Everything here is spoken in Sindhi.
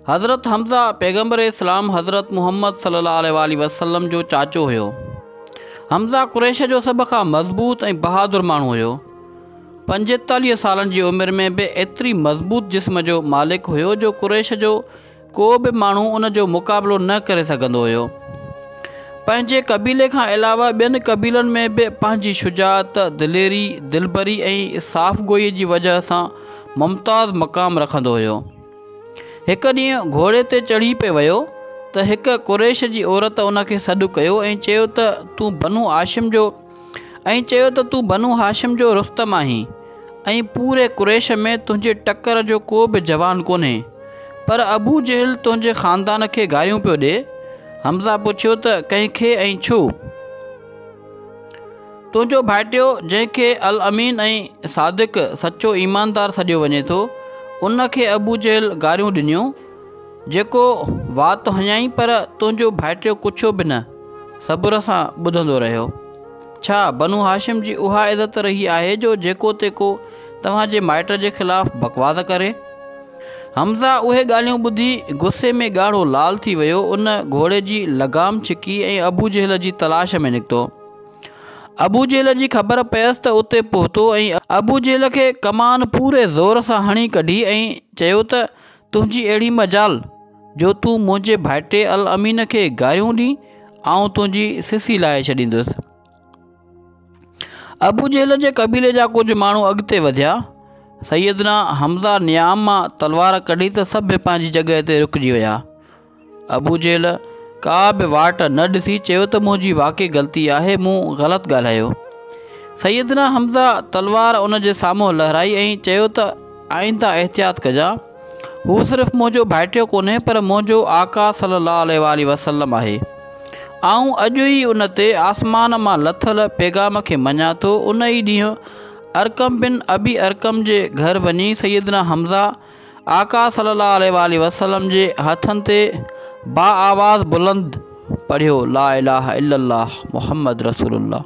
حضرت حمزه پيغمبر اسلام حضرت محمد صلي الله عليه واٰله وسلم جو چاچو هيو. حمزه قريش جو سڀ کان مضبوط ۽ بهادر ماڻهو هيو. 45 سالن جي عمر ۾ به ايتري مضبوط جسم جو مالڪ هيو جو قريش جو ڪو به ماڻهو ان جو مقابلو نه ڪري سگهندو هيو. پنهنجي قبيلي کان علاوه ٻين قبيلن ۾ به پنهنجي شجاعت، دليري، دلبري ۽ صاف گوئي جي وجهه سان ممتاز مقام رکندو هيو. هڪ ڏينهن گهوڙي تي چڙهي پئي ويو ته هڪ قريش جي عورت ان کي سڏ ڪيو ۽ چيو ته تون بنو هاشم جو ۽ چيو ته تون بنو هاشم جو رستم آهين ۽ پوري قريش ۾ تنهنجي ٽڪر جو ڪو به جوان ڪونهي پر ابو جهل تنهنجي خاندان کي گاريون پيو ڏي. حمزه پڇيو ته ڪنهن کي ۽ ڇو؟ تنهنجو ڀائٽيو جنهن کي الامين ۽ صادق، سچو ايماندار، سڏيو وڃي ٿو، ان کي ابو جهل گاريون ڏنيون، جيڪو وات هنيائين پر تنهنجو ڀائٽيو ڪڇيو به نه، صبر سان ٻڌندو رهيو. ڇا بنو هاشم جي اها عزت رهي آهي جو جيڪو تيڪو توهان جي مائٽ جي خلاف بڪواس ڪري؟ حمزه اهي ڳالهيون ٻڌي غصي ۾ ڳاڙهو لال ٿي ويو، ان گهوڙي جي لغام ڇڪي ۽ ابو جهل جي تلاش ۾ نڪتو. ابو جهل جي خبر پيس ته اتي پهتو ۽ ابو جهل کي ڪمان پوري زور سان هڻي ڪڍي ۽ چيو ته تنهنجي اهڙي مجال جو تون منهنجي ڀائٽي الامين کي گاريون ڏين، آئون تنهنجي سسي لاهي ڇڏيندس. ابو جهل جي قبيلي جا ڪجهه ماڻهو اڳتي وڌيا. سيدنا حمزه نيام مان تلوار ڪڍي ته سڀ پنهنجي جڳهه تي رڪجي ويا. ابو جهل ڪا به واٽ نه ڏسي چيو ته منهنجي واقعي غلطي آهي، مون غلط ڳالهايو. سيدنا حمزه تلوار ان جي سامهون لهرائي ۽ چيو ته آئنده احتياط ڪجان. هو صرف منهنجو ڀائٽيو ڪونهي پر منهنجو آقا صلي الله عليه واٰله وسلم آهي. آئون اڄ ئي ان تي آسمان مان لٿل پيغام کي مڃان ٿو. ان ئي ڏينهن ارقم بن ابي ارقم جي گهر وڃي سيدنا حمزه آقا صلي الله عليه واٰله وسلم جي هٿن تي باآواز بلند پڙهيو لا اله الا الله محمد رسول الله.